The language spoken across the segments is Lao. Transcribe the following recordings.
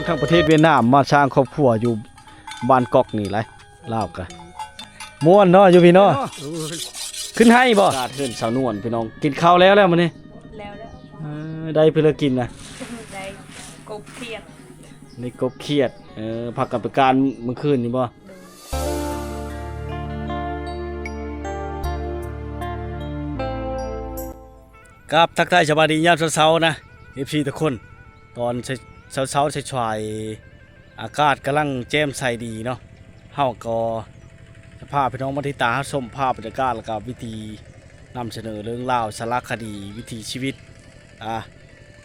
ທາງປະເທດຫວຽດນາມມາສ້າງຄອບຄົວຢູ່ບ້ານກອກນີ້ຫຼາຍ ລາວກະມ່ວນເນາະ ຢູ່ພີ້ເນາະ. ຂຶ້ນໄຮ່ບໍ່? ກາດເຮືອນສາວນວນພີ່ນ້ອງ ກິນເຂົ້າແລ້ວແລ້ວມື້ນີ້ ແລ້ວແລ້ວ. ເອີ ໄດ້ເພິ່ນລະກິນນະ ໄດ້ກົບຂຽດ ໄດ້ກົບຂຽດ. ເອີ ພັກກັນໄປການມື້ຄືນນີ້ບໍ່? ກາບທັກທາຍສະບາຍດີຍາມເຊົ້າໆນະ ເອັຟຊີທຸກຄົນ. ຕອນເຊົ້າໆສາຍໆ ອາກາດກຳລັງແຈ່ມໃສດີເນາະ. ເຮົາກໍຈະພາພີ່ນ້ອງມາຕິດຕາມຮັບຊົມພາບບັນຍາກາດ ແລ້ວກໍວິຖີນຳສະເໜີເລື່ອງລາວສາລະຄະດີ ວິຖີຊີວິດ ອ່າ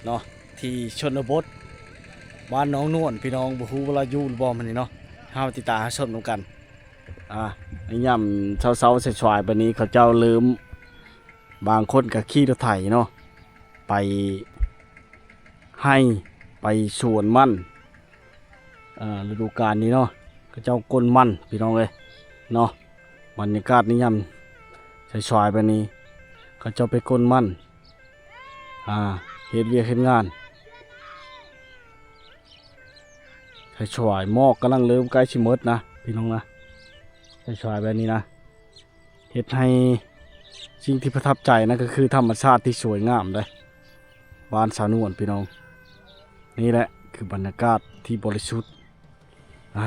ເນາະ ທີ່ຊົນນະບົດ ບ້ານໜອງນວນ ພີ່ນ້ອງ. ບໍ່ຮູ້ວ່າລາວຢູ່ຫຼືບໍ່ມື້ນີ້ເນາະ ເຮົາຕິດຕາມຮັບຊົມນຳກັນ. ອ່າ ໃນຍາມເຊົ້າໆສາຍໆແບບນີ້ ເຂົາເຈົ້າເລີ່ມ ບາງຄົນກໍຂີ່ລົດໄຖເນາະ ໄປໄຮ່ ໄປສວນມັນ. ເອີ ລະດູການນີ້ເນາະ ເຂົາເຈົ້າກົ້ນມັນ ພີ່ນ້ອງເອີຍເນາະ. ບັນຍາກາດໃນຍາມສາຍໆແບບນີ້ ເຂົາເຈົ້າໄປກົ້ນມັນ ອ່າ ເຮັດວຽກເຮັດງານ. ສາຍໆໝອກກຳລັງເລີ່ມໃກ້ຊິໝົດນະ ພີ່ນ້ອງນະ. ສາຍໆແບບນີ້ນະ ເຮັດໃຫ້ສິ່ງທີ່ປະທັບໃຈນັ້ນກໍຄືທຳມະຊາດທີ່ສວຍງາມເດ້ ບ້ານສາວນວນ ພີ່ນ້ອງ. ນີ້ແຫຼະຄືບັນຍາກາດທີ່ບໍລິສຸດ. ອ່າ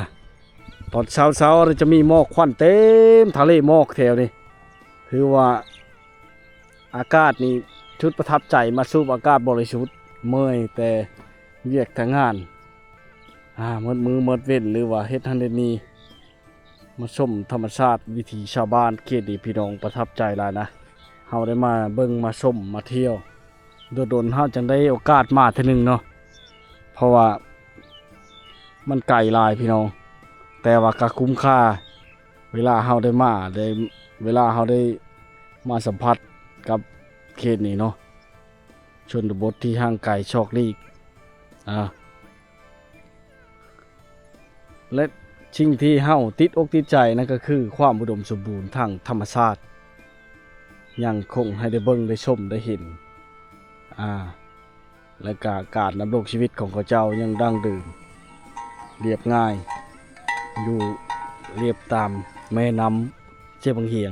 ຕອນເຊົ້າໆຈະມີໝອກຄວັນເຕັມທະເລໝອກແຖວນີ້ ຄືວ່າອາກາດນີ້ຊຸດປະທັບໃຈ ມາສູບອາກາດບໍລິສຸດ ເມື່ອຍແຕ່ວຽກແຕ່ງານ ອ່າ ໝົດມື້ໝົດເວັນ ຫຼືວ່າເຮັດຫັ້ນເຮັດນີ້. ມາຊົມທຳມະຊາດ ວິຖີຊາວບ້ານເຂດນີ້ ພີ່ນ້ອງ ປະທັບໃຈຫຼາຍນະ. ເຮົາໄດ້ມາເບິ່ງມາຊົມມາທ່ຽວ ດົນໆເຮົາຈັ່ງໄດ້ໂອກາດມາເທື່ອໜຶ່ງເນາະ ເພາະວ່າມັນໄກຫຼາຍ ພີ່ນ້ອງ ແຕ່ວ່າກໍຄຸ້ມຄ່າ ເວລາເຮົາໄດ້ມາ ໄດ້ ເວລາເຮົາໄດ້ມາສຳຜັດກັບເຂດນີ້ເນາະ ຊົນນະບົດທີ່ຫ່າງໄກຊອກຫຼີກ ອ່າ ແລະ ສິ່ງທີ່ເຮົາຕິດອົກຕິດໃຈນັ້ນກໍຄືຄວາມອຸດົມສົມບູນທາງທຳມະຊາດ ຍັງຄົງໃຫ້ໄດ້ເບິ່ງໄດ້ຊົມໄດ້ເຫັນ ອ່າ ແລະກະການດຳລົງຊີວິດຂອງເຂົາເຈົ້າຍັງດັ້ງເດີມ ລຽບງ່າຍ ຢູ່ລຽບຕາມແມ່ນ້ຳເຊບັງຫຽງ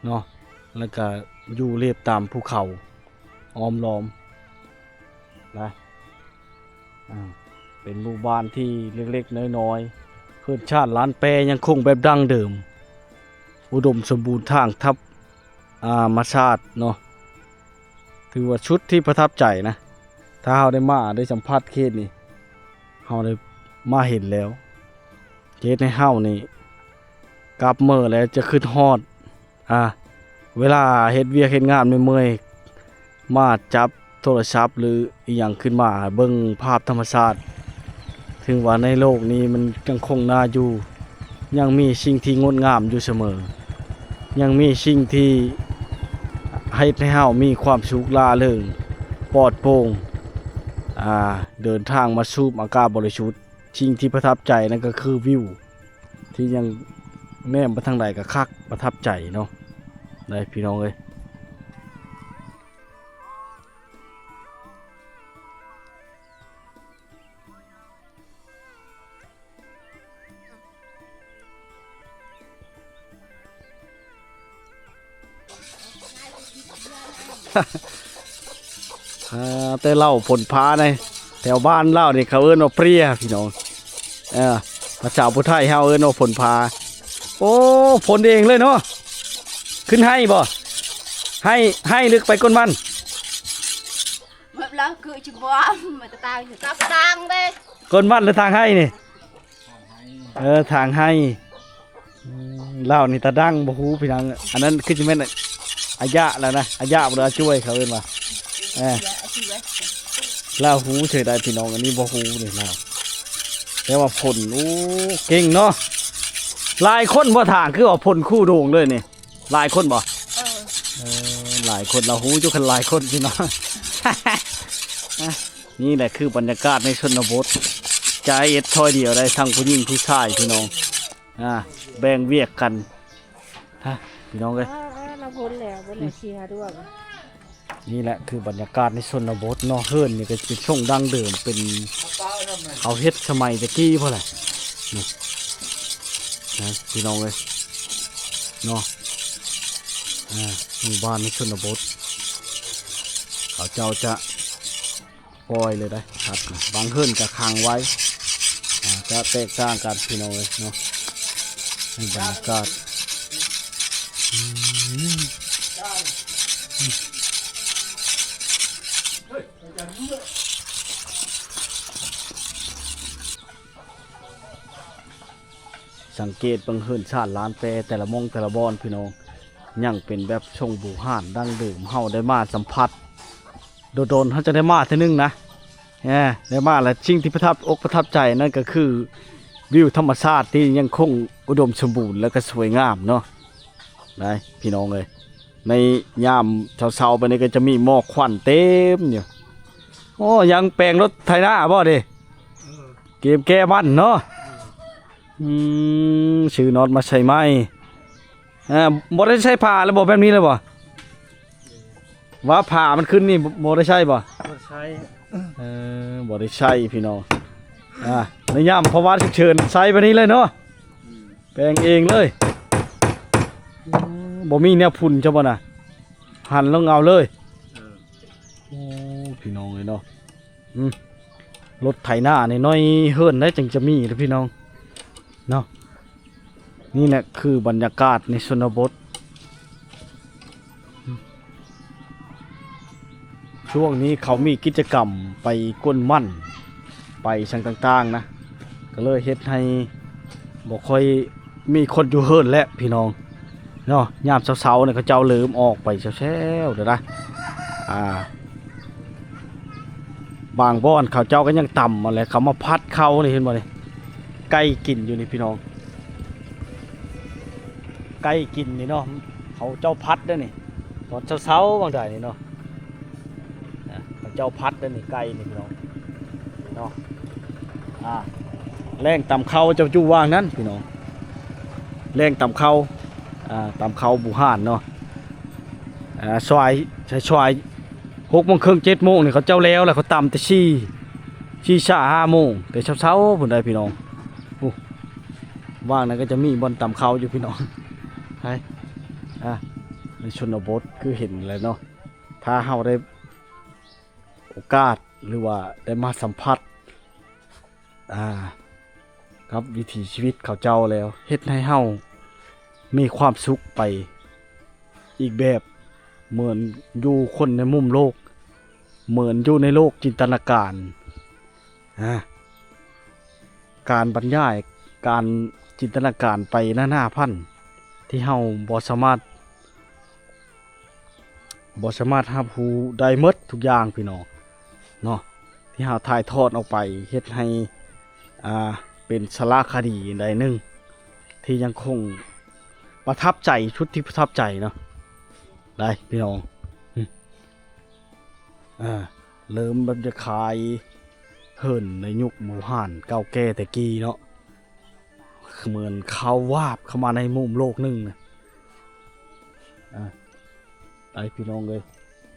ເນາະ ແລະກະຢູ່ລຽບຕາມພູເຂົາອ້ອມລ້ອມນະ. ອ່າ ເປັນໝູ່ບ້ານທີ່ເລັກໆນ້ອຍໆ ເຮືອນຊານລານແປຍັງຄົງແບບດັ້ງເດີມ ອຸດົມສົມບູນທາງທັບ ອ່າ ມະຊາດເນາະ. ຖືວ່າຊຸດທີ່ປະທັບໃຈນະ ຖ້າເຮົາໄດ້ມາໄດ້ສຳຜັດເຂດນີ້ ເຮົາໄດ້ມາເຫັນແລ້ວ ເຮັດໃຫ້ເຮົານີ້ກັບເມີແລ້ວຈະຄິດຮອດ ອ່າ ເວລາເຮັດວຽກເຮັດງານເມື່ອຍໆ ມາຈັບໂທລະສັບ ຫຼື ອີ່ຫຍັງຂຶ້ນມາເບິ່ງພາບທຳມະຊາດ ເຖິງວ່າໃນໂລກນີ້ມັນຍັງຄົງໜ້າຢູ່ ຍັງມີສິ່ງທີ່ງົດງາມຢູ່ສະເໝີ ຍັງມີສິ່ງທີ່ເຮັດໃຫ້ເຮົາມີຄວາມສຸກລ່າເລີງ ປອດໂປ່ງ ອ່າ ເດີນທາງມາສູບອາກາດບໍລິສຸດ. ສິ່ງທີ່ປະທັບໃຈນັ້ນກໍຄືວິວ ທີ່ຍັງແນມໄປທາງໃດກໍຄັກ ປະທັບໃຈເນາະ ໄດ້ພີ່ນ້ອງເອີຍ. ອ່າ ແຕ່ເຫຼົ້າຜົນພາໃນແຖວບ້ານລາວນີ້ເຂົາເອີ້ນວ່າເປຍພີ່ນ້ອງ. ເອີ ພາສາຜູ້ໄທເຮົາເອີ້ນວ່າຜົນພາ. ໂອ້ ຜົນເອງເລີຍເນາະ. ຂຶ້ນໄຮ່ບໍ່? ໄຮ່ ໄຮ່ ຫຼື ໄປກົ້ນມັນ? ແບບລາວຄືຊິບໍ່ ມັນຕາຍຢູ່ກັບຕ່າງເດ້ ກົ້ນມັນ ຫຼື ທາງໄຮ່ນີ້? ເອີ ທາງໄຮ່. ອືມ ລາວນີ້ຕາດັງ ບໍ່ຮູ້ພີ່ນ້ອງ. ອັນນັ້ນຄືຊິແມ່ນອາຍະແລ້ວນະ ອາຍະ ຫຼື ອາຈວຍ ເຂົາເອີ້ນວ່າ. ເອີ ລາວຮູ້ເສີຍໄດ໋ພີ່ນ້ອງ ອັນນີ້ບໍ່ຮູ້ເດ້ລາວ. ແຕ່ວ່າຝົນ ໂອ້ ເກັ່ງເນາະ. ຫຼາຍຄົນບໍ່ ທາງຄືວ່າຝົນຄູ່ໂດ່ງເລີຍນີ້? ຫຼາຍຄົນບໍ່? ເອີ ເອີ ຫຼາຍຄົນ ລາວຮູ້ຢູ່ ຄັນຫຼາຍຄົນພີ່ນ້ອງ. ນີ້ແຫຼະຄືບັນຍາກາດໃນຊົນນະບົດ ໃຈເອັດຖ້ອຍດຽວໄດ້ ທັງຜູ້ຍິງຜູ້ຊາຍພີ່ນ້ອງ. ອ່າ ແບ່ງວຽກກັນ ຮະ ພີ່ນ້ອງເອີຍ. ອ່າ ລາວພົ້ນແລ້ວ ບໍ່ໄດ້ເສຍດວງ. ນີ້ແຫຼະຄືບັນຍາກາດໃນຊົນນະບົດເນາະ. ເຮືອນນີ້ກໍເປັນຊົງດັ້ງເດີມ ເປັນເຂົາເຮັດສະໄໝແຕ່ກີ້ພຸ້ນແຫຼະ ນີ້ນະ ພີ່ນ້ອງເອີຍເນາະ. ອ່າ ໝູ່ບ້ານໃນຊົນນະບົດ ເຂົາເຈົ້າຈະປ່ອຍເລີຍໄດ໋ ສັດນະ. ບາງເຮືອນກໍຂັງໄວ້ ອ່າ ຈະແຕກຕ່າງກັນ ພີ່ນ້ອງເອີຍເນາະ. ໃນບັນຍາກາດ ສັງເກດເບິ່ງເຮືອນຊານລ້ານແປແຕ່ລະໝ່ອງແຕ່ລະບ່ອນ ພີ່ນ້ອງ ຍັງເປັນແບບຊົງບູຮານດັ້ງເດີມ. ເຮົາໄດ້ມາສຳຜັດ ດົນໆ ເຮົາຈະໄດ້ມາເທື່ອໜຶ່ງນະ ແໝ ໄດ້ມາແລ້ວ ສິ່ງທີ່ປະທັບອົກປະທັບໃຈນັ້ນກໍຄືວິວທຳມະຊາດທີ່ຍັງຄົງອຸດົມສົມບູນ ແລະກໍສວຍງາມເນາະ ໄດ໋ພີ່ນ້ອງເອີຍ. ໃນຍາມເຊົ້າໆ ໄປນີ້ກໍຈະມີໝອກຄວັນເຕັມຢູ່. ໂອ້ ຍັງແປງລົດໄຖນາບໍ່ເດ? ເກມແກ້ມັນເນາະ. ອືມ ຊື້ນັອດມາໃສ່ໃໝ່. ອ່າ ບໍ່ໄດ້ໃຊ້ຜ້າແລ້ວບໍ່? ແບບນີ້ແລ້ວບໍ່? ວ່າຜ້າມັນຂຶ້ນນີ້ ບໍ່ ບໍ່ໄດ້ໃຊ້ບໍ່? ບໍ່ໄດ້ໃຊ້ ເອີ ບໍ່ໄດ້ໃຊ້ພີ່ນ້ອງ. ອ່າ ໃນຍາມພາວະສຸກເສີນໃຊ້ແບບນີ້ເລີຍເນາະ. ອືມ ແປງເອງເລີຍ. ອືມ ບໍ່ມີແນວຝຸ່ນເຈົ້າບໍ່ນະ? ຫັນລົງເອົາເລີຍ. ເອີ ໂອ້ ພີ່ນ້ອງເອີຍເນາະ. ອືມ ລົດໄຖນານ້ອຍໆ ເຮືອນໃດຈັ່ງຈະມີເດີພີ່ນ້ອງເນາະ. ນີ້ແຫຼະຄືບັນຍາກາດໃນຊົນນະບົດ. ຊ່ວງນີ້ເຂົາມີກິດຈະກຳໄປກົນມັນ ໄປຫຍັງຕ່າງໆນະ ກໍເລີຍເຮັດໃຫ້ບໍ່ຄ່ອຍມີຄົນຢູ່ເຮືອນແຫຼະພີ່ນ້ອງເນາະ. ຍາມເຊົ້າໆນີ້ເຂົາເຈົ້າເລີ່ມອອກໄປແຊວໆແລ້ວນະ. ອ່າ ບາງບ່ອນເຂົາເຈົ້າກໍຍັງຕຳເອົາແຫຼະ ເຂົາມາຜັດເຂົ້ານີ້ ເຫັນບໍ່ນີ້? ໄກ່ກິນຢູ່ນີ້ພີ່ນ້ອງ ໄກ່ກິນນີ້ເນາະ. ເຂົາເຈົ້າຜັດເດ້ນີ້ ຕອນເຊົ້າໆບາງໃດນີ້ເນາະ. ອ່າ ເຂົາເຈົ້າຜັດເດ້ນີ້ ໄກ່ນີ້ພີ່ນ້ອງເນາະ. ອ່າ ແລງຕຳເຂົ້າເຈົ້າຢູ່ວ່າງນັ້ນພີ່ນ້ອງ ແລງຕຳເຂົ້າ. ອ່າ ຕຳເຂົ້າບູຮານເນາະ. ອ່າ ສວາຍ ສວາຍ ຫົກໂມງເຄິ່ງ ເຈັດໂມງນີ້ເຂົາເຈົ້າແລ້ວ ແລ້ວເຂົາຕຳແຕ່ສີ່ ສີ່ຊາຫ້າໂມງ ແຕ່ເຊົ້າໆພຸ້ນໄດ໋ພີ່ນ້ອງ. ໂອ້ ວ່າງນັ້ນກໍຈະມີບ່ອນຕຳເຂົ້າຢູ່ພີ່ນ້ອງ. ໃຫ້ ອ່າ ໃນຊົນນະບົດຄືເຫັນແຫຼະເນາະ. ຖ້າເຮົາໄດ້ໂອກາດ ຫຼືວ່າໄດ້ມາສຳຜັດ ອ່າ ກັບວິຖີຊີວິດເຂົາເຈົ້າແລ້ວ ເຮັດໃຫ້ເຮົາມີຄວາມສຸກໄປອີກແບບ ເໝືອນຢູ່ຄົນໃນມຸມໂລກ ເໝືອນຢູ່ໃນໂລກຈິນຕະນາການ. ອ່າ ການບັນຍາຍ ການຈິນຕະນາການໄປນານາພັນ ທີ່ເຮົາບໍ່ສາມາດ ບໍ່ສາມາດຮັບຮູ້ໄດ້ໝົດທຸກຢ່າງພີ່ນ້ອງເນາະ ທີ່ເຮົາຖ່າຍທອດອອກໄປ ເຮັດໃຫ້ ອ່າ ເປັນສາລະຄະດີອັນໃດໜຶ່ງ ທີ່ຍັງຄົງປະທັບໃຈ ຊຸດທີ່ປະທັບໃຈເນາະ ໄດ້ພີ່ນ້ອງ. ອ່າ ເລີ່ມແບບຈະຂາຍເຮືອນໃນຍຸກບູຮານເກົ່າແກ່ແຕ່ກີ້ເນາະ ເໝືອນເຂົາວາບເຂົ້າມາໃນມຸມໂລກໜຶ່ງນະ. ອ່າ ໄດ້ພີ່ນ້ອງເອີຍ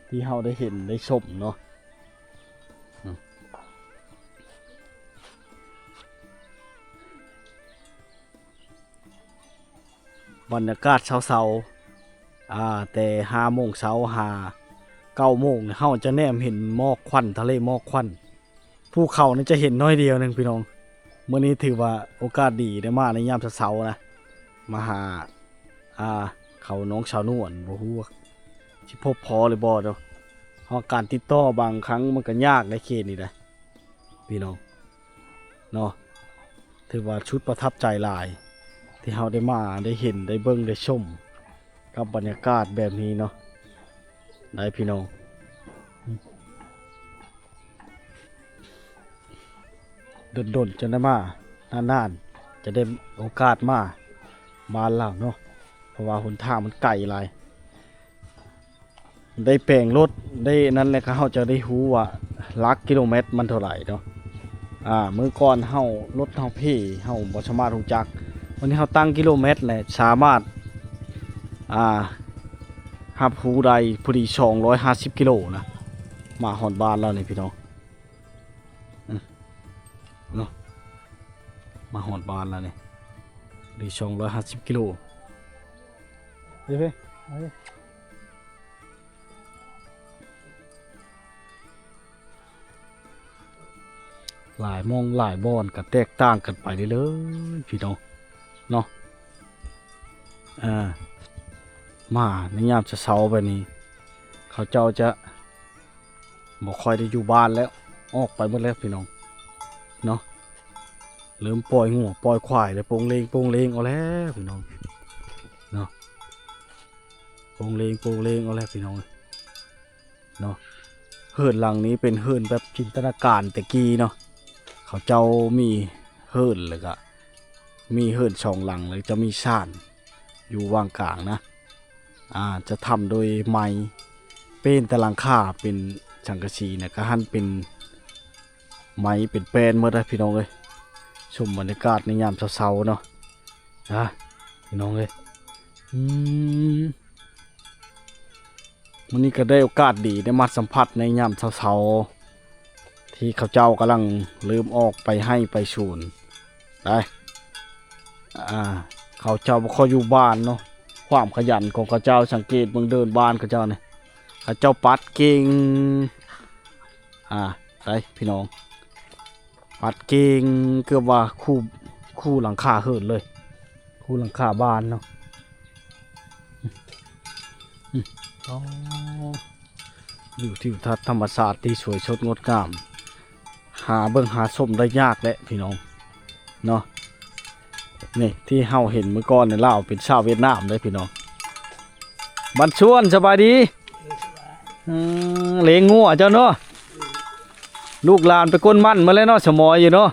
ທີ່ເຮົາໄດ້ເຫັນໄດ້ຊົມເນາະ. ອືມ ບັນຍາກາດເຊົ້າໆ ອ່າ ແຕ່ຫ້າໂມງເຊົ້າຫາເກົ້າໂມງ ເຮົາຈະແນມເຫັນໝອກຄວັນ ທະເລໝອກຄວັນ. ພູເຂົານີ້ຈະເຫັນໜ້ອຍດຽວໜຶ່ງພີ່ນ້ອງ. ມື້ນີ້ຖືວ່າໂອກາດດີໄດ້ມາໃນຍາມເຊົ້າໆນະ ມາຫາ ອ່າ ເຂົານ້ອງສາວນວນ ບໍ່ຮູ້ວ່າຊິພົບພໍຫຼືບໍ່ເນາະ. ເຮົາການຕິດຕໍ່ບາງຄັ້ງມັນກໍຍາກໃນເຂດນີ້ນະ ພີ່ນ້ອງເນາະ. ຖືວ່າຊຸດປະທັບໃຈຫຼາຍ ທີ່ເຮົາໄດ້ມາ ໄດ້ເຫັນ ໄດ້ເບິ່ງ ໄດ້ຊົມກັບບັນຍາກາດແບບນີ້ເນາະ ໄດ້ພີ່ນ້ອງ. ດົນໆ ຈະໄດ້ມາ ນານໆ ຈະໄດ້ໂອກາດມາບ້ານລາວເນາະ ເພາະວ່າຫົນທາງມັນໄກຫຼາຍ. ໄດ້ແປງລົດ ໄດ້ນັ້ນແຫຼະ ເຮົາຈະໄດ້ຮູ້ວ່າຫຼັກກິໂລແມັດມັນເທົ່າໃດເນາະ. ອ່າ ມື້ກ່ອນເຮົາ ລົດເຮົາເພ ເຮົາບໍ່ສາມາດຮູ້ຈັກ. ວັນນີ້ເຮົາຕັ້ງກິໂລແມັດແຫຼະ ສາມາດ ອ່າ ຮັບຮູ້ໄດ້ພໍດີສອງຮ້ອຍຫ້າສິບກິໂລນະ. ມາຮອດບ້ານແລ້ວນີ້ພີ່ນ້ອງ ອືມ ເນາະ ມາຮອດບ້ານແລ້ວນີ້ ພໍດີສອງຮ້ອຍຫ້າສິບກິໂລ. ເອີ ເອີ ຫຼາຍໝ່ອງຫຼາຍບ່ອນກໍແຕກຕ່າງກັນໄປເລີຍພີ່ນ້ອງເນາະ. ເອີ ມາໃນຍາມເຊົ້າໆແບບນີ້ ເຂົາເຈົ້າຈະບໍ່ຄ່ອຍໄດ້ຢູ່ບ້ານແລ້ວ ອອກໄປໝົດແລ້ວພີ່ນ້ອງເນາະ. ເລີ່ມປ່ອຍງົວປ່ອຍຄວາຍແລ້ວ ໂປ່ງເລງໂປ່ງເລງເອົາແລ້ວພີ່ນ້ອງເນາະ ໂປ່ງເລງໂປ່ງເລງເອົາແລ້ວພີ່ນ້ອງເອີຍ. ເນາະ ເຮືອນຫຼັງນີ້ເປັນເຮືອນແບບຈິນຕະນາການແຕ່ກີ້ເນາະ. ເຂົາເຈົ້າມີເຮືອນ ແລ້ວກະມີເຮືອນສອງຫຼັງ ແລ້ວຈະມີສານຢູ່ຫວ່າງກາງນະ. ອາ ຈະທຳໂດຍໄມ້ ເປັນແຕ່ຫຼັງຄາເປັນສັງກະສີນະ ກະຫັນເປັນໄມ້ເປັນແປ້ນໝົດນະພີ່ນ້ອງເອີຍ. ຊົມບັນຍາກາດໃນຍາມເຊົ້າໆເນາະ ອາ ພີ່ນ້ອງເອີຍ. ອືມ ມື້ນີ້ກໍໄດ້ໂອກາດດີ ໄດ້ມາສຳຜັດໃນຍາມເຊົ້າໆ ທີ່ເຂົາເຈົ້າກຳລັງເລີ່ມອອກໄປໄຮ່ໄປສວນໄດ໋. ອາ ເຂົາເຈົ້າບໍ່ຄ່ອຍຢູ່ບ້ານເນາະ ຄວາມຂະຫຍັນຂອງເຂົາເຈົ້າ ສັງເກດເບິ່ງເດີ່ນບ້ານເຂົາເຈົ້ານີ້ ເຂົາເຈົ້າປັດເກັ່ງ ອາ ໄດ໋ພີ່ນ້ອງ. ປັດເກັ່ງເກືອບວ່າຄູ່ ຄູ່ຫຼັງຄາເຮືອນເລີຍ ຄູ່ຫຼັງຄາບ້ານເນາະ. ອືມ ອໍ ວິວທິວທັດທຳມະຊາດທີ່ສວຍສົດງົດງາມ ຫາເບິ່ງຫາຊົມໄດ້ຍາກແຫຼະພີ່ນ້ອງເນາະ. ນີ້ທີ່ເຮົາເຫັນມື້ກ່ອນນີ້ ລາວເປັນຊາວຫວຽດນາມເດ້ພີ່ນ້ອງ. ບັນຊວນ ສະບາຍດີ. ເອີ ເລ້ງງົວເຈົ້າເນາະ ລູກຫຼານໄປກົນມັນມາແລ້ວເນາະ ສະໝອຍຢູ່ເນາະ.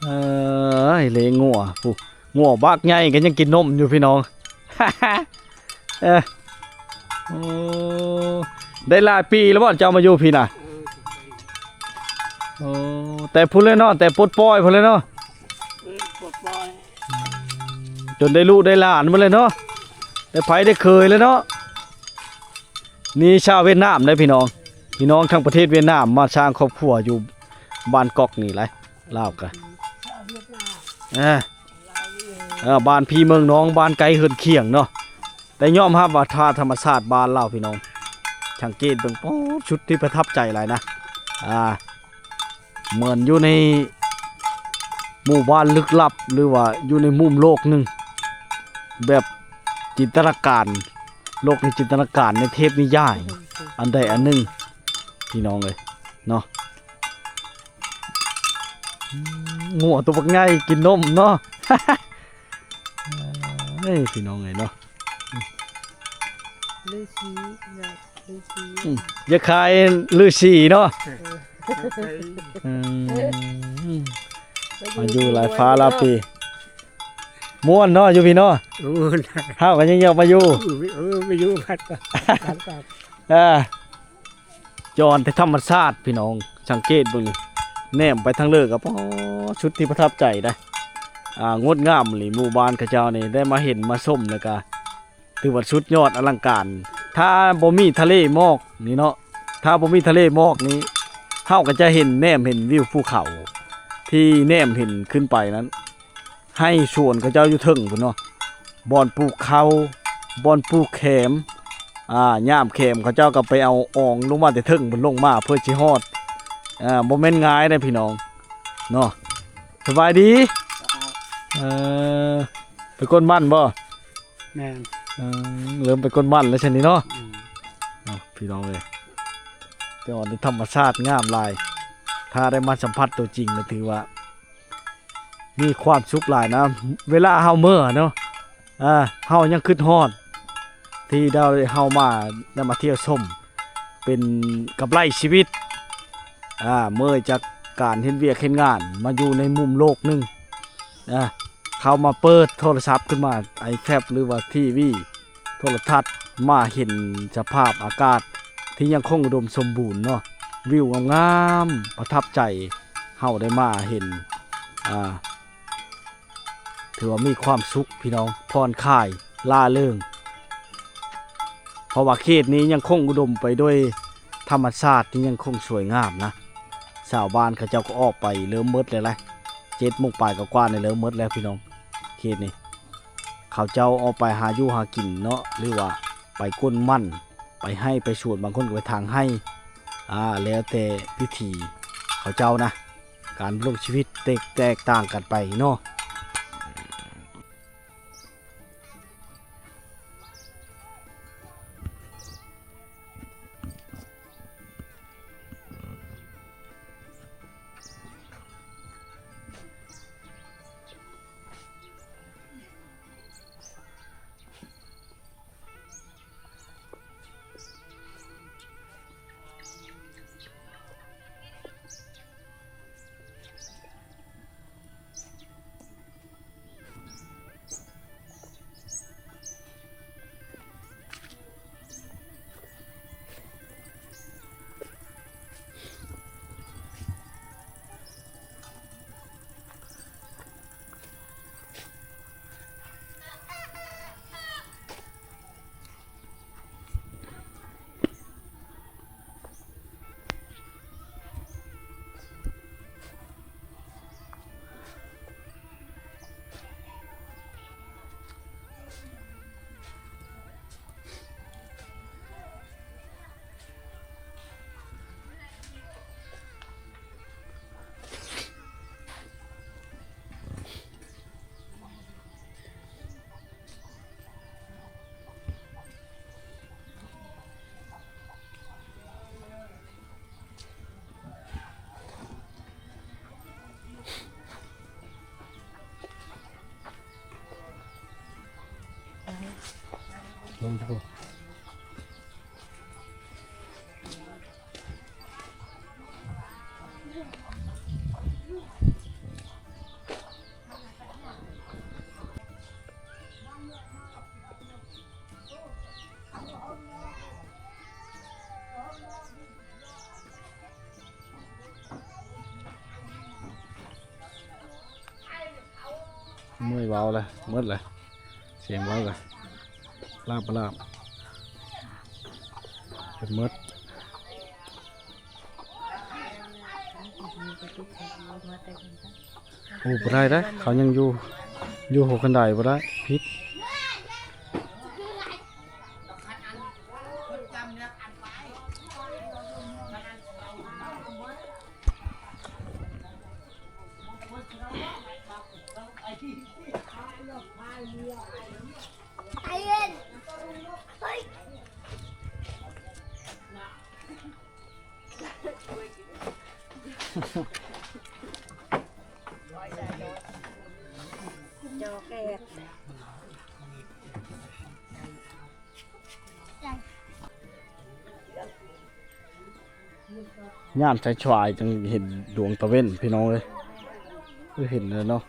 ເອີ ເລ້ງງົວ ຜູ້ງົວບັກໃຫຍ່ກໍຍັງກິນນົມຢູ່ພີ່ນ້ອງ. ເອີ ໂອ້ ໄດ້ຫຼາຍປີແລ້ວບໍ່ເຈົ້າມາຢູ່ພີ້ນະ? ໂອ້ ແຕ່ພຸ້ນແຫຼະເນາະ ແຕ່ປົດປ່ອຍພຸ້ນແຫຼະເນາະ ປົດປ່ອຍ ຈົນໄດ້ລູກໄດ້ຫຼານໝົດເລີຍເນາະ ໄດ້ໃຜໄດ້ເຂີຍແລ້ວເນາະ. ນີ້ຊາວຫວຽດນາມເດ້ພີ່ນ້ອງ ພີ່ນ້ອງທາງປະເທດຫວຽດນາມມາສ້າງຄອບຄົວຢູ່ບ້ານກອກນີ້ຫຼາຍ ລາວກະ ເອີ ເອີ ບ້ານພີ່ເມືອງນ້ອງ ບ້ານໃກ້ເຮືອນຄຽງເນາະ. ແຕ່ຍອມຮັບວ່າທ່າທຳມະຊາດບ້ານລາວພີ່ນ້ອງ ສັງເກດເບິ່ງ ປາດ ຊຸດທີ່ປະທັບໃຈຫຼາຍນະ. ອ່າ ເໝືອນຢູ່ໃນໝູ່ບ້ານລຶກລັບ ຫຼືວ່າຢູ່ໃນມຸມໂລກໜຶ່ງ ແບບຈິນຕະນາການ ໂລກໃນຈິນຕະນາການ ໃນເທບນິຍາຍອັນໃດອັນໜຶ່ງ ພີ່ນ້ອງເອີຍເນາະ. ອືມ ງົວຕົວບັກໃຫຍ່ກິນນົມເນາະ. ເອີຍ ພີ່ນ້ອງເອີຍເນາະ ລືສີ ລືສີ ອືມ ຢາກຂາຍລືສີເນາະ. ເອີ ອືມ ມາຢູ່ຫຼາຍຟ້າຫຼາຍປີ ມ່ວນເນາະ ຢູ່ພີ້ເນາະ. ໂອ້ຍ ເຮົາກໍຍັງຢາກມາຢູ່ ເອີ ເອີ ມາຢູ່ພັດ ເອີ ຈອນແຕ່ທຳມະຊາດພີ່ນ້ອງ ສັງເກດເບິ່ງນີ້ ແນມໄປທາງເລີກກໍ ປາດ ຊຸດທີ່ປະທັບໃຈໄດ໋. ອ່າ ງົດງາມອີ່ຫຼີ ໝູ່ບ້ານເຂົາເຈົ້ານີ້ ໄດ້ມາເຫັນມາຊົມ ແລ້ວກໍຖືວ່າສຸດຍອດອະລັງການ. ຖ້າບໍ່ມີທະເລໝອກນີ້ເນາະ ຖ້າບໍ່ມີທະເລໝອກນີ້ ເຮົາກໍຈະເຫັນ ແນມເຫັນວິວພູເຂົາທີ່ແນມເຫັນຂຶ້ນໄປນັ້ນ ໄຮ່ສວນເຂົາເຈົ້າຢູ່ເທິງພຸ້ນເນາະ ບ່ອນປູກເຂົ້າ ບ່ອນປູກແຄມ. ອ່າ ຍາມແຄມເຂົາເຈົ້າກໍໄປເອົາອອງລົງມາແຕ່ເທິງພຸ້ນ ລົງມາເພື່ອຊິຮອດ. ອ່າ ບໍ່ແມ່ນງ່າຍເດ້ພີ່ນ້ອງເນາະ. ສະບາຍດີ. ເອີ ໄປກົນມັນບໍ່? ແມ່ນ. ເອີ ເລີ່ມໄປກົນມັນແລ້ວຊັ້ນນີ້ເນາະ. ອືມ ເນາະ ພີ່ນ້ອງເອີຍ ແຕ່ວ່າທຳມະຊາດງາມຫຼາຍ ຖ້າໄດ້ມາສຳຜັດຕົວຈິງກໍຖືວ່າ ມີຄວາມສຸກຫຼາຍນະ ເວລາເຮົາເມື່ອເນາະ ເຮົາຍັງຄິດຮອດທີ່ໄດ້ ເຮົາມາ ໄດ້ມາທ່ຽວຊົມ ເປັນກຳໄລຊີວິດ. ເມື່ອຍຈາກການເຮັດວຽກເຮັດງານ ມາຢູ່ໃນມຸມໂລກໜຶ່ງ ເຂົ້າມາເປີດໂທລະສັບຂຶ້ນມາ ໄອແພດ ຫຼືວ່າທີວີ ໂທລະທັດ ມາເຫັນສະພາບອາກາດທີ່ຍັງຄົງອຸດົມສົມບູນເນາະ ວິວງາມໆ ປະທັບໃຈ. ເຮົາໄດ້ມາເຫັນ ອ່າ ຖືວ່າມີຄວາມສຸກພີ່ນ້ອງ ຜ່ອນຄາຍ ລ່າເລີງ. ເພາະວ່າເຂດນີ້ຍັງຄົງອຸດົມໄປດ້ວຍທຳມະຊາດທີ່ຍັງຄົງສວຍງາມນະ. ຊາວບ້ານເຂົາເຈົ້າກໍອອກໄປເລີ່ມໝົດແລ້ວລະ ເຈັດໂມງປາຍກວ່າໆນີ້ເລີ່ມໝົດແລ້ວພີ່ນ້ອງ. ເຂດນີ້ເຂົາເຈົ້າອອກໄປຫາຢູ່ຫາກິນເນາະ ຫຼືວ່າໄປກົ້ນມັນ ໄປໄຮ່ໄປສວນ ບາງຄົນກໍໄປຖາງໄຮ່ ອາ ແລ້ວແຕ່ວິຖີເຂົາເຈົ້ານະ ການດຳລົງຊີວິດແຕກ ແຕກຕ່າງກັນໄປເນາະ. ເມື່ອຍເວົ້າລະ ໝົດລະ ສຽງເວົ້າກະລາບປະລາບ ຈົນໝົດ. ໂອ້ ບໍ່ໄດ້ເດ້ ເຂົາຍັງຢູ່ ຢູ່ຫົວຄັນໄດບໍ່ໄດ້ ຜິດ. ຍ່າມສາຍສວາຍຈັ່ງເຫັນດວງຕາເວັນພີ່ນ້ອງເອີຍ. ເອີ ເຫັນແລ້ວເນາະ.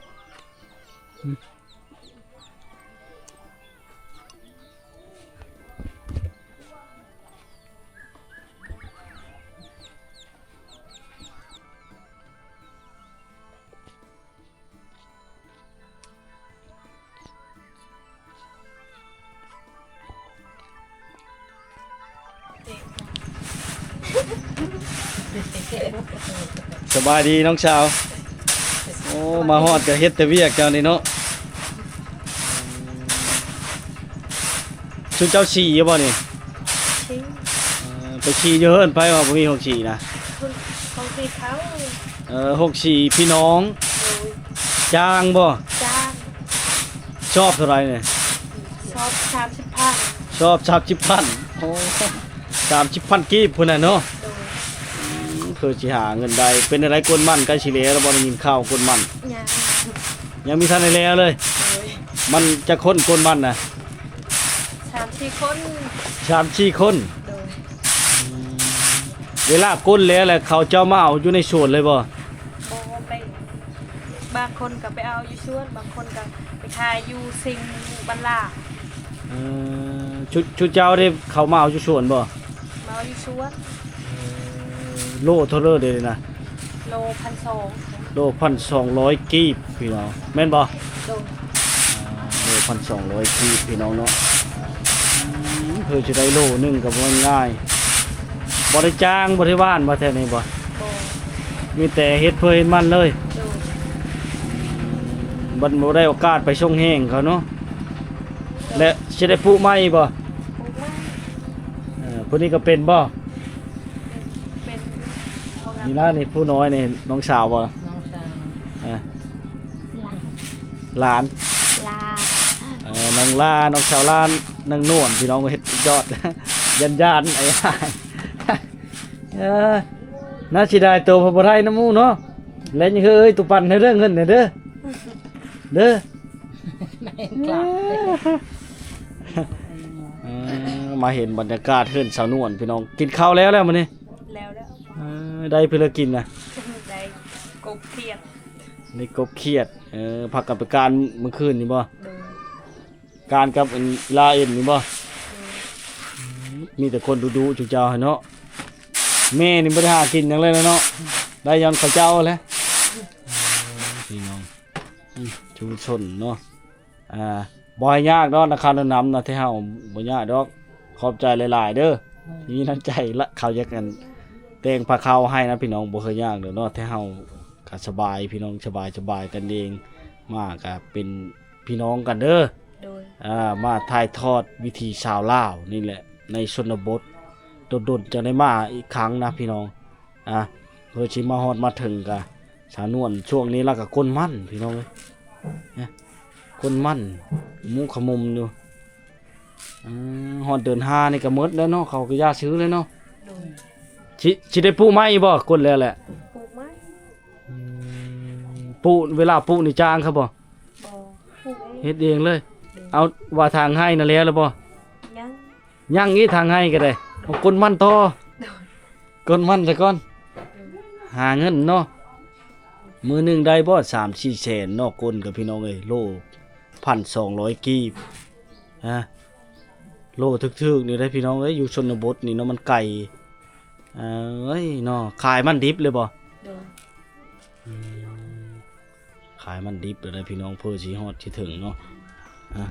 ສະບາຍດີນ້ອງສາວ. ໂອ້ ມາຮອດກະເຮັດແຕ່ວຽກເຈົ້ານີ້ເນາະ. ຊຸມເຈົ້າຂີ່ຢູ່ບໍ່ນີ້? ຂີ່. ເອີ ໄປຂີ່ຢູ່ເຮືອນໃຜວ່າບໍ່ມີຫົກສີ່ນະ? ຫົກສີ່ເຂົາ. ເອີ ຫົກສີ່ພີ່ນ້ອງ. ໂດຍ. ຈ້າງບໍ່? ຈ້າງ. ຊອບເທົ່າໃດນີ້? ຊອບສາມສິບພັນ. ຊອບສາມສິບພັນ. ໂອ້ ສາມສິບພັນກີບພຸ້ນນະເນາະ. ໂດຍ. ອືມ ຄືຊິຫາເງິນໄດ້. ເປັນຈັ່ງໃດ ກົນມັນໃກ້ຊິແລ້ວແລ້ວບໍ່? ໄດ້ຍິນຂ່າວກົນມັນ ຍັງ ຍັງມີທັນໄດ້ແລ້ວເລີຍ. ໂດຍ. ມັນຈັກຄົນກົນມັນນະ? ສາມສີ່ຄົນ. ສາມສີ່ຄົນ. ໂດຍ. ເວລາກົນແລ້ວ ແລ້ວເຂົາເຈົ້າມາເອົາຢູ່ໃນສວນເລີຍບໍ່? ບໍ່ ໄປ ບາງຄົນກໍໄປເອົາຢູ່ສວນ ບາງຄົນກໍໄປຂາຍຢູ່ເຊັງບ້ານລາ. ເອີ ຊຸ ຊຸເຈົ້າເດ້ ເຂົາມາເອົາຢູ່ສວນບໍ່? ມາເອົາຢູ່ສວນ. ເອີ ໂລເທົ່າໃດເດນີ້ນະ? ໂລພັນສອງ. ໂລພັນສອງຮ້ອຍກີບພີ່ນ້ອງ ແມ່ນບໍ່? ໂດຍ. ໂລພັນສອງຮ້ອຍກີບພີ່ນ້ອງເນາະ. ອືມ ເພື່ອຊິໄດ້ໂລໜຶ່ງກໍບໍ່ແມ່ນງ່າຍ. ບໍ່ໄດ້ຈ້າງ ບໍ່ໄດ້ຫວ່ານບໍ່ແຖວນີ້ບໍ່? ບໍ່ ມີແຕ່ເຮັດເພື່ອເຮັດມັນເລີຍ. ໂດຍ ບັດບໍ່ໄດ້ໂອກາດໄປສົ່ງແຫ້ງເຂົາເນາະ. ແລະຊິໄດ້ປູກໃໝ່ບໍ່? ປູກໃໝ່. ເອີ ຜູ້ນີ້ກໍເປັນບໍ່? ເປັນ ນີ້ລະ ນີ້ຜູ້ນ້ອຍນີ້ ນ້ອງສາວບໍ່? ນ້ອງສາວ. ເອີ ຫຼານ ຫຼານ ຫຼານ. ເອີ ນ້ອງລາ ນ້ອງສາວລາ ນາງນວນ ພີ່ນ້ອງ ເຮັດຍອດ ຢ້ານໆ ໄອ້ ເອີ ໜ້າເສຍດາຍໂຕເພິ່ນບໍ່ໄດ້ນຳໝູ່ເນາະ. ແລະຍັງເຮີ້ຍ ຕູປັນໃຫ້ເດີ ເງິນແດ່ເດີ ເດີ. ເອີ ມາເຫັນບັນຍາກາດເຮືອນສາວນວນ ພີ່ນ້ອງ ກິນເຂົ້າແລ້ວແລ້ວມື້ນີ້? ແລ້ວແລ້ວ. ເອີ ໄດ້ເພິ່ນລະກິນນະ? ໄດ້ກົບຂຽດ ໄດ້ກົບຂຽດ. ເອີ ພັກກັນໄປການມື້ຄືນນີ້ບໍ່? ໂດຍ ການກັບອັນລາເອັນນີ້ບໍ່? ໂດຍ ມີແຕ່ຄົນດຸໆ ຈຸເຈົ້າຫັ້ນເນາະ. ແມ່ນີ້ບໍ່ໄດ້ຫາກິນຫຍັງເລີຍນະເນາະ ໄດ້ຍ້ອນເຂົາເຈົ້າແຫຼະ. ພີ່ນ້ອງ ອືມ ຊຸມຊົນເນາະ. ອ່າ ບໍ່ໃຫ້ຍາກດອກນະ ຄ່າລົດນຳນະ ແທ້ເຮົາບໍ່ຍາກດອກ. ຂອບໃຈຫຼາຍໆເດີ ອືມ ມີນ້ຳໃຈລະ ເຂົາຢາກອັນແຕ່ງພາເຂົ້າໃຫ້ນະ ພີ່ນ້ອງ ບໍ່ເຄີຍຍາກດອກເນາະ. ແທ້ເຮົາກໍສະບາຍ ພີ່ນ້ອງ ສະບາຍ ສະບາຍກັນເອງ ມາກໍເປັນພີ່ນ້ອງກັນເດີ. ໂດຍ ອ່າ ມາຖ່າຍທອດວິຖີຊາວລາວນີ້ແຫຼະ ໃນຊົນນະບົດ ດົນໆ ຈັ່ງໄດ້ມາອີກຄັ້ງນະ ພີ່ນ້ອງ. ອ່າ ເພື່ອຊິມາຮອດມາເຖິງກະ ສາວນວນ ຊ່ວງນີ້ລາວກະກົນມັນ ພີ່ນ້ອງເອີຍ ນະ ກົນມັນ ໝູກຂະມຸມຢູ່. ອືມ ຮອດເດືອນຫ້ານີ້ກະໝົດແລ້ວເນາະ ເຂົາກະຢ່າຊື້ແລ້ວເນາະ. ໂດຍ ຊິ ຊິໄດ້ປູກໃໝ່ອີກບໍ່? ກົນແລ້ວແຫຼະ ປູກໃໝ່. ອືມ ປູກ ເວລາປູກນີ້ຈ້າງເຂົາບໍ່? ບໍ່ ປູກເອງ ເຮັດເອງເລີຍ. ໂດຍ ເອົາ ວ່າທາງໄຮ່ນະແລ້ວແລ້ວບໍ່? ຍັງ ຍັງອີກ ທາງໃຫ້ກໍໄດ້ ເອົາກົນມັນຕໍ່. ໂດຍ ກົນມັນຊະກ່ອນ ໂດຍ ຫາເງິນເນາະ. ມື້ໜຶ່ງໄດ້ບໍ່ ສາມສີ່ແສນເນາະ ກົນກັບພີ່ນ້ອງເອີຍ ໂລພັນສອງຮ້ອຍກີບ. ຮະ ໂລຖືກໆນີ້ໄດ໋ພີ່ນ້ອງເອີຍ ຢູ່ຊົນນະບົດນີ້ເນາະ ມັນໄກ. ເອີຍເນາະ ຂາຍມັນດິບເລີຍບໍ່? ໂດຍ ອືມ ຂາຍມັນດິບເລີຍນະພີ່ນ້ອງ ເພື່ອຊິຮອດຊິເຖິງເນາະ. ອ່າ